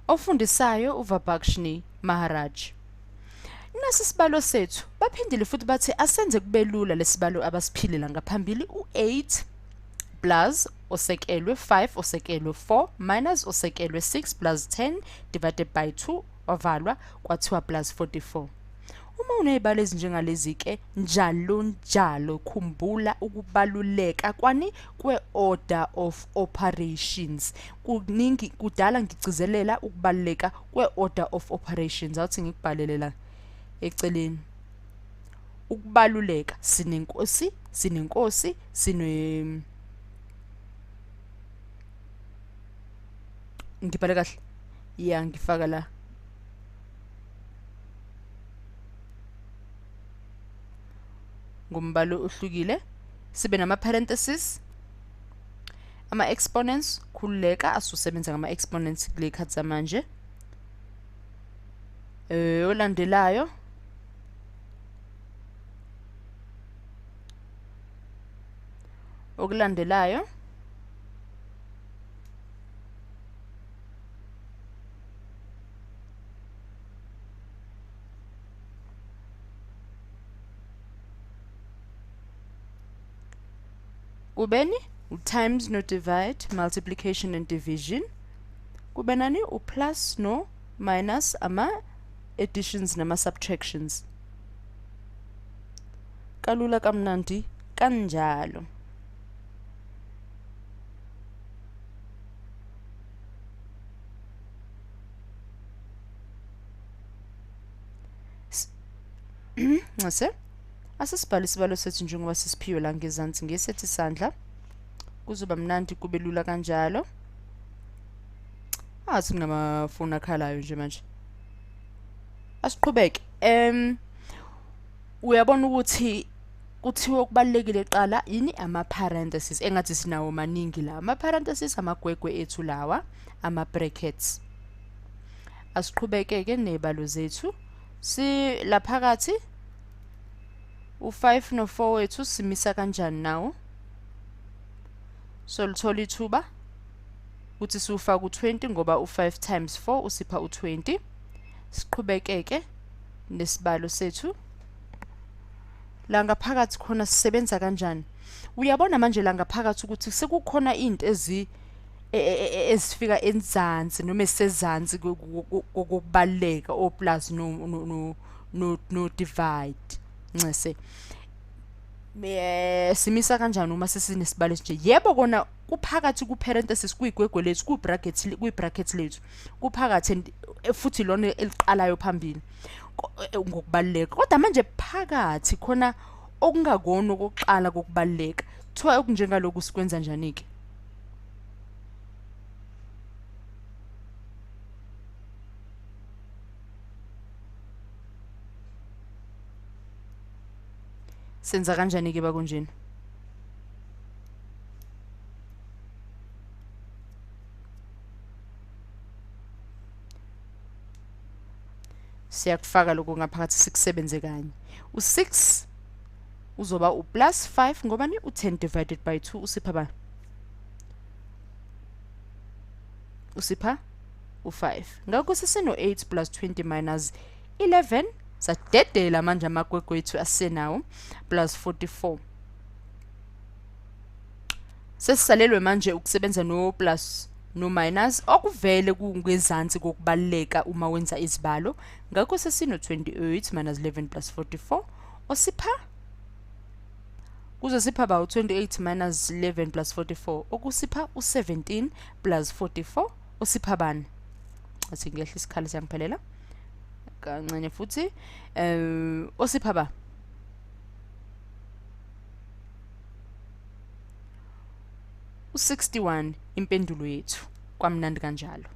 Ofundisayo uVabhakshni Maharaj. Nasi isibalo sethu. Baphindile futhi bathi asenze kube lula lesibalo abasiphile la ngaphambili u-8 plus osekelwe 5 osekelwe 4 minus osekelwe 6 plus 10 divided by 2 wavalwa kwathiwa plus 44. Uma unezibalo ezinjengalezi ke njalo njalo khumbula ukubaluleka kwani kwe-order of operations. Kuningi kudala ngigcizelela ukubaluleka kwe-order of operations. Awuthi ngikubhalele la eceleni. Ukubaluleka sinenkosi, sinenkosi, sine ngibhale kahle. Ya ngifaka la. Ngombalo ohlukile sibe nama parentheses ama exponents khululeka asusebenza ngama exponents kule khathi zamanje eh olandelayo okulandelayo Kubeni u-times no divide, multiplication and division. Kube nani u-plus no minus, ama-additions nama-subtractions. Kalula kamnandi kanjalo. Ncese. Asisibhale isibalo sethu njengoba sisiphiwe la ngezansi ngesethi isandla. Kuzoba mnandi kube lula kanjalo. Athi kunamafoni akhalayo nje manje. Asiqhubeke. Uyabona ukuthi kuthiwa okubalulekile kuqala yini ama-parenthesis engathi sinawo maningi la ama-parenthesis amagwegwe ethu lawa ama-brackets asiqhubekeke nebalo zethu si laphakathi u5 no4 wethu simisa kanjani nawo so lithola ithuba ukuthi siwufaka u20 ngoba u5 times 4 usipha u20 siqhubekeke nesibalo sethu la ngaphakathi khona sisebenza kanjani uyabona manje la ngaphakathi ukuthi sekukhona into ezi e, e, e, ezifika enzansi noma esezansi kokubaluleka o plus no no no no divide ncese eh simisa kanjani uma sesinesibalo esinje yebo kona kuphakathi ku parenthesis kuyigwegwe lethu ku brackets kuyi brackets lethu kuphakathi futhi lona eliqalayo phambili ngokubaluleka kodwa manje phakathi khona okungakona okokuqala kokubaluleka kuthiwa okunjengalokhu sikwenza njani ke Senza kanjani ke bakunjena? Siyakufaka lokho ngaphakathi sikusebenze kanye. U6 uzoba u-plus 5 ngoba ni u-10 divided by 2 usipha ba? Usipha u-5. Ngakho sesino-8 plus 20 minus 11 sadedela manje amagwegwe ethu asenawo plus 44. Sesisalelwe manje ukusebenza no plus no minus okuvele kungezansi kokubaluleka uma wenza izibalo. Ngakho sesino 28 minus 11 plus 44 osipha kuzosipha ba u-28 minus 11 plus 44 okusipha u-17 plus 44 osipha bani? Athi ngehla isikhala siyangiphelela kancane futhi eh osipha ba u-61 impendulo yethu kwamnandi kanjalo.